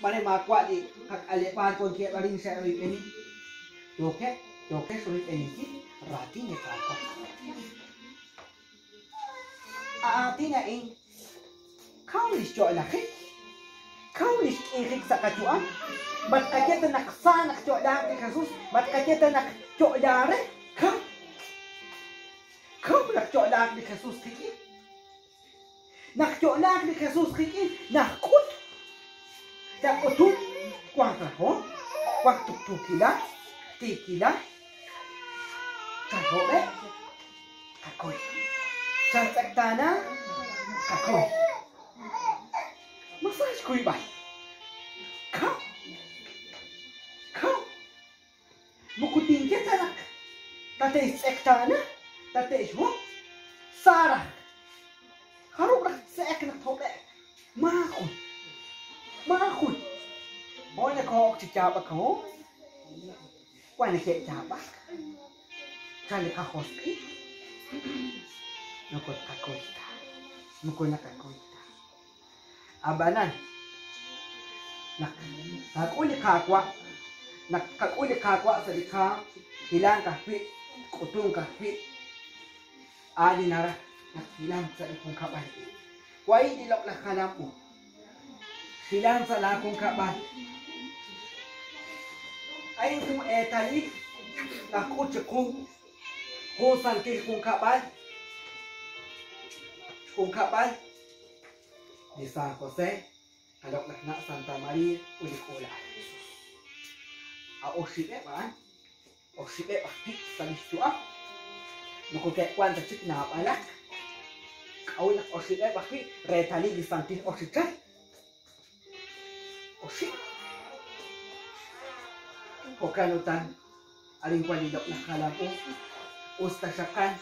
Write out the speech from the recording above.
Mare maawa' li qak'aleb'aal wankeb' arin xe'royb'eni. Yookeb' yookex royb'eninkil raatin li Qaawa'. A aatin a'in kaw lix yo'lajik, kaw lix k'iijik sa' qayu'am. Ma tqaye ta naq sa naq yo'laaq li Jesus, ma tqaye ta naq yo'laa re, kaw. Kaw naq yo'laaq li Jesus qik'in. Naq yo'laaq li Jesus qik'in, najk'ut, nak'utun wank rajom, wank tuqtuukilal, tiikilal, chalhob'e', qakuy. Chaltz'eqtaana, qakuy. Ma sa xkuyb'al? Kaw. Kaw. Moko tinye ta naq tate'xtz'eqtaana, tate'xhob', sa raj. Jarub' raj tse'eq naq thob'e'q? Maajun. Maajun. Hoy nakoo'ok chi yaab'ak hoon, wan neke'yaab'ak. Chan li qajosq'il, moko tqakuy ta. Moko naqakuy ta. Ab'anan, naq taak'ul li Qaawa', naq tqak'ul li Qaawa' sa' li qaanm, hilank ajwi', tk'utunq ajwi' a'an li naraj naq hilank sa' li junkab'al. Wahi' li loq'laj jalam u. Hilank sa' laajunkab'al. A'in jun eetalil naxk'ut chiqu jun santil junkab'al, xjunkab'al li San José, qaloq'laj na' Santa María ut li k'uula'al Jesús. A oxib'eb' a'an, oxib'eb' ajwi' sa' lix yu'am, moko ke'wan ta chik naab'alaq. K'a'ut naq oxib'eb' ajwi' reetalil li santil oxichal? Oxib'. Jo'kan utan, arin wan li loq'laj jalam u, us ta xaqan.